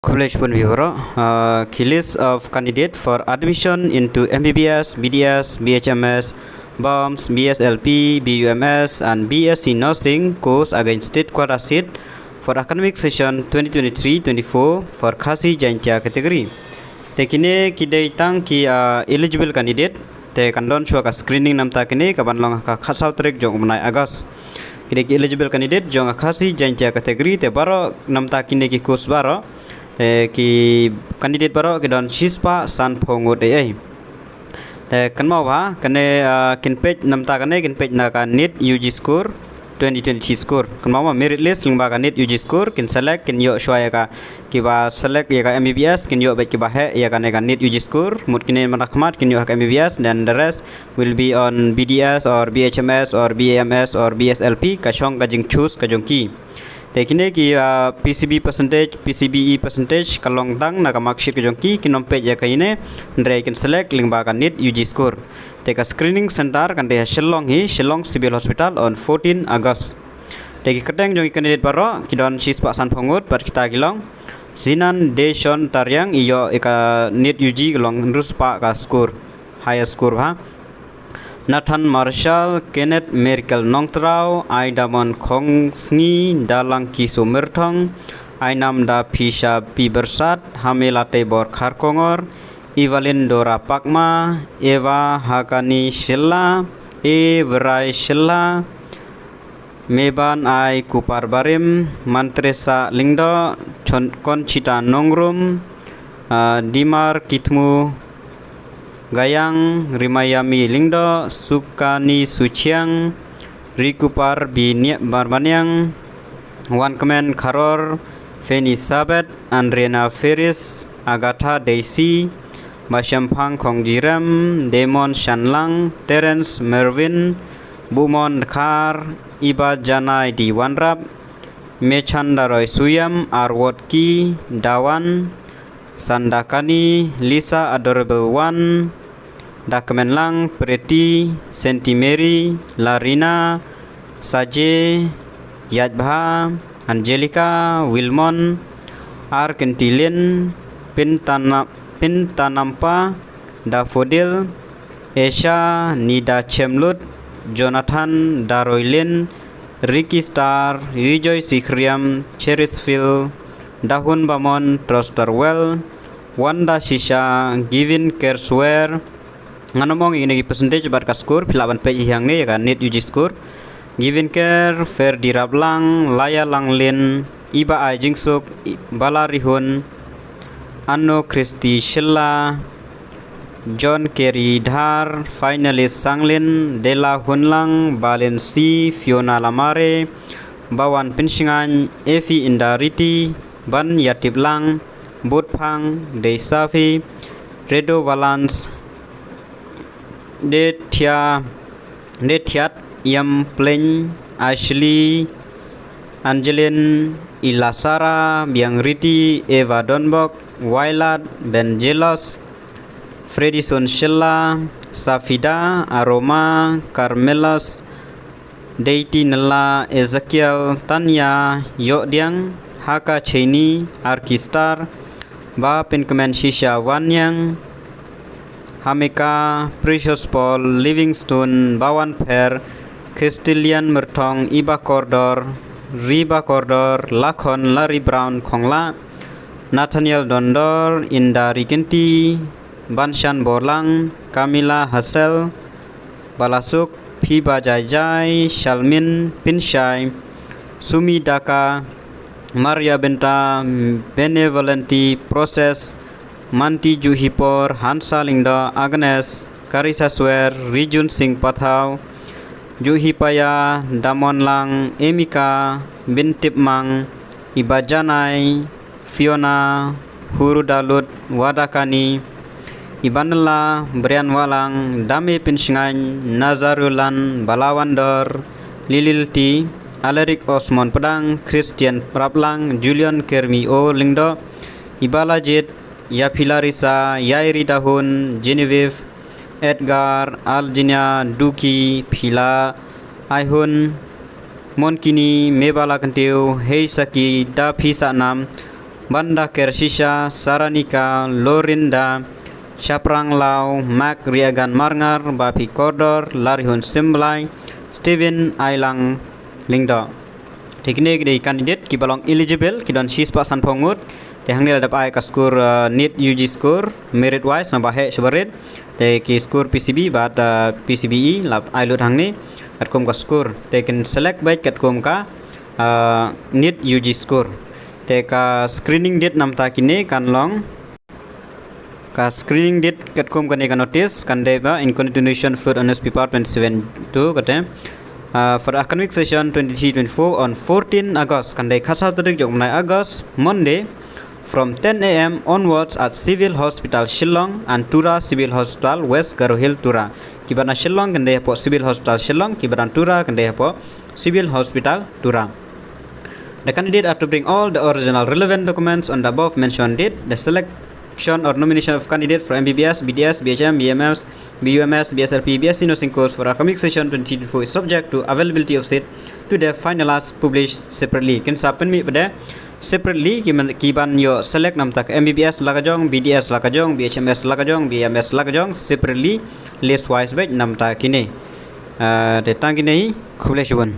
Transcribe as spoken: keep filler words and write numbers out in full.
Khublei shibun ïa phi baroh. Uh, ki list of candidate for admission into M B B S, B D S, B H M S, BOMS, B S L P, B U M S, and B S C Nursing course against state quota seat for academic session twenty twenty-three twenty-four for Khasi Jaintia category. Te kine ki dei tang ki, uh, eligible candidate. Te kan don shuwa ka screening namta kine ka ban long ha ka khatsaw tarik jong u bnai August. Ki dei ki eligible candidate jong ka Khasi Jaintia category, te baroh namta kine ki course baroh. Te ki candidate baroh ki don shispah sanphew ngut ei ei. Te kynmaw ba kane, ah, kin peit namta kane kin peit na ka NEET U G score twenty twenty-three score. Kynmaw ba merit list lyngba ka NEET U G score kin select, kin ïoh shuwa ïa ka, kiba select ïa ka M B B S kin ïoh beit kiba heh ïa kane ka NEET U G score. Mut kine mynta khmat kin ïoh ha ka M B B S, then the rest will be on B D S or B H M S or B A M S or B S L P, ka shong ka jing choose ka jong ki. Te kine ki, ah, P C B percentage, P C B E percentage ka long tang na ka mark sheet ka jong ki, kin ym peit ïa kine, hynrei kin select lyngba ka NEET U G score. Te ka screening center kan dei ha Shillong hi, Shillong Civil Hospital on fourteen August. Te ki kyrteng jong ki candidate baroh ki don shispah sanphew ngut, bad kita ki long: Zinan Deshon Tariang, i ïoh ïa ka NEET U G ka long hynriew spah ka score, higher score ba. Nathan Marshall, Kenneth Miracle Nongtrau, Aidamon Khongsngi, Dalangki Sumirthong, Ainam Da Phisha Pi Bersat, Hamela Tebor Kharkongor, Evelyn Dora Pakma, Eva Hakani Shilla, E Verai Shilla, Meban Ai Kupar Barim, Mantresa Lyngdoh, Chon-, Conchita Nongrum, ah, Dimar Kithmu Gayang, Rimayami Lyngdoh, Sukani Suchiang, Rikupar Bini-, Barbaniang, Wankmen Kharor, Feni Sabet, Andrena Ferris, Agatha Daisy, Bashemphang Khongjirem, Demon Shanlang, Terence Mervin, Bumon Khar, Iba Janai Di Wanrap, Mechandaroi Suyam, Arwot Ki, Dawan, Sandakani, Lisa Adorable One, Dakmenlang, Pretty, Saint Mary, Larina, Saje, Yajbha, Angelica, Wilmon, Arkentilin, Pintana-, Pintanampa, Daffodil, Esha, Nida Chemlut, Jonathan, Daroilin, Ricky Star, Rijoy Sikhriam, Cherisville, Dahun Bamon, Trosterwell, Wanda Shisha, Givin Kerswer. Ngan ym ong ïa kine ki percentage bad ka score, phi lah ban peit hi hangne ïa ka NEET U G score. Givin Ker, Ferdi Raplang, Laya Langlin, Iba Ai Jingsuk, I-, Bala Rihun, Anno Christy Shilla, John Kerry Dhar, Finalist Sanglin, Dela Hunlang, Balin C, Fiona Lamare, Bawan Pinshingan, Efi Indariti, Ban Yatip Lang, Butphang, Deisafi, Redo Valance, Dethia, Dethiat, Yam Pleng, Ashley, Angeline, Ilasara, Biangriti, Eva Donbok, Wailat, Ben Jelos, Fredison Shella, Safida, Aroma, Carmelos, Deiti Nella, Ezekiel, Tanya, Yodiang, Haka Cheini, Arkistar, Ba Pinkmen Shisha Wanyang, Hamika, Precious Paul, Livingstone, Bawan Pher, Christilian Mertong, Iba Kordor, Riba Kordor, Lakhon, Larry Brown, Khongla, Nathaniel Dondor, Inda Rikinti, Banshan Borlang, Camila Hassel, Balasuk, Phiba Jaijai, Shalmin, Pinshai, Sumi Daka, Maria Benta, Benevolenti, Process, Manti Juhipor, Hansa Lingdo, Agnes, Karisa Swer, Rijun Singh Pathau, Juhipaya, Damonlang, Emika, Bintipmang, Ibajanai, Fiona, Hurudalut, Wadakani, Ibanela, Brian Walang, Dame Pinshngain, Nazarulan, Balawandor, Lililti, Alaric Osmond Pedang, Christian Praplang, Julian Kermi O Lingdo, Ibalajit, Yapilarisa, Yairi Dahun, Genevieve, Edgar, Aljinia, Duki, Phila, Aihun, Monkini, Mebala Kentiu, Heisaki, Daphi Sanam, Banda Kershisha, Saranika, Lorinda, Shaprang Lau, Mak Riagan Marngar, Bapi Kordor, Larihun Simblai, Steven Ailang Lingdo. Te kine ki dei candidate kiba long eligible, ki don shispah sanphew ngut. Te hangne la dep ai ka score, uh, NEET U G score, merit wise, naba heh sha barit. Te ki score P C B bad, uh, P C B E la ai lut hangne katkum ka score. Te kin select beit katkum ka, uh, NEET U G score. Te ka screening date namta kine kan long, ka screening date katkum kane ka notice kan dei ba in continuation fluid honours paper twenty-seven two kate. Uh, for academic session twenty-three twenty-four on fourteen August, kan dei khatsaw tarik jong u bnai August, Monday, from ten A M onwards at Civil Hospital Shillong and Tura Civil Hospital, West Garo Hills, Tura. Kiba na Shillong kan dei hapoh Civil Hospital Shillong, kiba na Tura kan dei hapoh Civil Hospital Tura. The candidate are to bring all the original relevant documents on the above mentioned date. The selection or nomination of candidate for M B B S, B D S, B H M, B M S, B U M S, B S R P, B S C nursing course for academic session twenty twenty-four is subject to availability of seat to the finalists published separately. Kin sa pynmih pat de separately ki, ki ban ïoh select namta ka M B B S la ka jong, B D S la ka jong, B H M S la ka jong, B M S la ka jong, separately, list wise beit namta kine. Uh, te tang kine hi, khublei shibun.